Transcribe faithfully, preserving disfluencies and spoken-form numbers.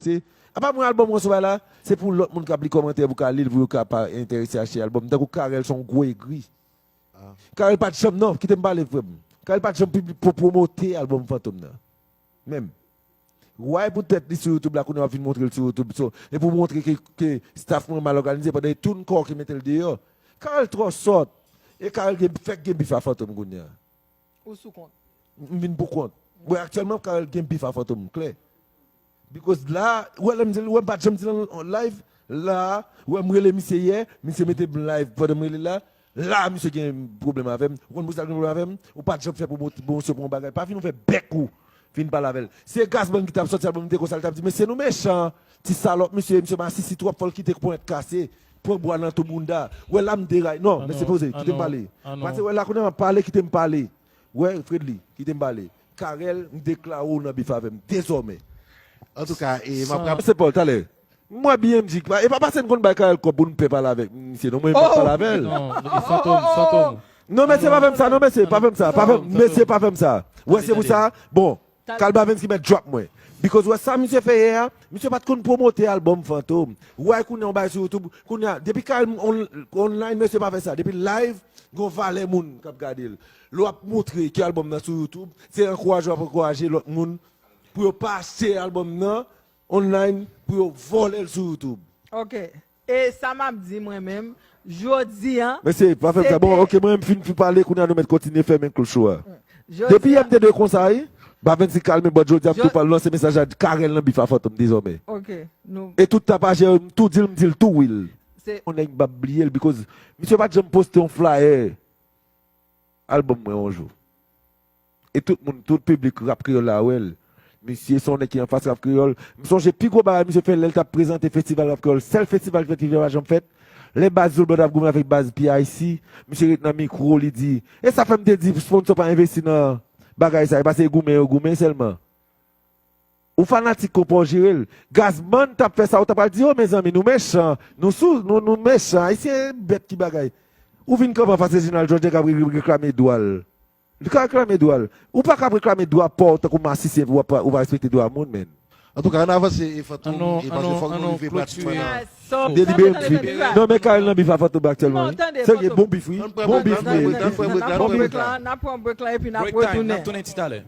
Te- Apa mwen, albòm mwen sou bay la, se pou lòt moun k ap li kòmantè pou ka li l, pou yo ka pa enterese achte albòm. Tankou Carel se yon gwo egri. Carel pa t janm, non, kite m pale, frè m. Carel pa t janm pibli- pou pwomote albòm Fantom nan. Menm. Why pou tèt li sou YouTube la, kounye a w ap vin montre l sou YouTube. So, e pou montre ke, ke staff mwen mal òganize pandan e tou n kò ki mete l deyò. Carel twò sòt. E Carel gen, fèk gen bif a Fantom kounye a. Ou sou kont. M vin pou kont. Bon, aktyèlman, Carel gen bif a Fantom, klè. Because la, ou wè lè m di l, ou wè m pa t janm di l an live, la, ou wè m rele misye yè, misye mete m live pandan m rele l la, la, misye gen pwoblèm avè m. Ou konn pou sa l gen pwoblèm avè m? Ou pa t janm fè pwomo-, pwomosyon pou yon bagay. Pa vin ou fè bèk ou vin pale avè l. Se Gazman ki t ap sòti albòm, li te konsa, li t ap di, "Mesye, nou mechan, ti salòp, misye, misye masisi twòp, fò l kite ponyèt kase, pran bwa nan tou bounda." Wè la m deray. Non, mesye poze, kite m pale. Pase wè la kounye a m ap pale, kite m pale. Wè, Fredly, kite m pale. Carel, m deklare w nan bif avè m, dezòmè. Antouka, e m ap rap- Se Paul, talè. Mwen, B M G, pa- e pa pase n konn bay Carel kòb pou n pè pale avèk misye, non, mwen, m p ap pale avè l. Non, non, e Fantom, Fantom. Non, mesye, pa fè m sa, non, mesye, pa fè m sa, pa fè, mesye, pa fè m sa. Wè, se pou sa, bon, Carl Bavens ki mèt drop mwen. Because wè sa misye fè yè a, misye pa t konn pwomote albòm Fantom. Wè, kounye a yon bagay sou YouTube, kounye a, depi Carel on- online, mesye pa fè sa. Depi live, gon valè moun k ap gade l. Lè w ap montre ke albòm nan sou YouTube, se ankouraje w ap ankouraje lòt moun pou yo pa achte albòm nan online, pou yo vòlè l sou YouTube. Ok. E sa m ap di mwen menm, jodi a. Mesye, pa fè m sa. Bon, ok, mwen m fin, fin pale, kounye a nou mèt kontinye fèmen klouch ou a. Depi yè m te dwe konsa, wi. Bavens ki kalme bòt jodi a, m tou pral lanse mesaj a Carel nan bif a Fantom dezòmè. Ok. E tout tapajè, m tou di l, m di l tou, wi. On nèg m p ap bliye l, because misye pa t janm poste yon flyer albòm mwen yon jou. E tout moun, tout piblik rap kreyòl la wè l. Misye se yon nèg ki anfas rap kreyòl. M sonje pi gwo bagay misye fè lè l t ap prezante festival rap kreyòl. Sèl festival ki fèt ki pa janm fèt. Lè baz Zulu Blood ap goumen avèk baz P I C, misye ret nan mikwo, li di, "E sa fè m te di sponsò pa envesti nan bagay sa, e pase goumen yo goumen sèlman." Ou fanatik konpa w jere l. Gazman t ap fè sa, ou ta pral di, "O, mezanmi, nou mechan, nou sou, nou, nou mechan, Ayisyen bèt ki bagay." Ou vin kanpe anfas Reginald Georges k ap re- re- reklame dwa l. Li ka reklame dwa l. Ou pa ka ap reklame dwa pa w tankou masisyen, ou pa, ou pa respekte dwa moun, menn. Antouka, ann avanse, e Fantom, e paske fòk nou rive pratikman nan. Delibe m fin. Non, men Carel nan bif a Fantom aktyèlman, wi. Sa gen bon bif, wi. Bon bif, wi. N ap pran break la, n ap pran break la, epi n ap retounen. N ap tounen ti talè.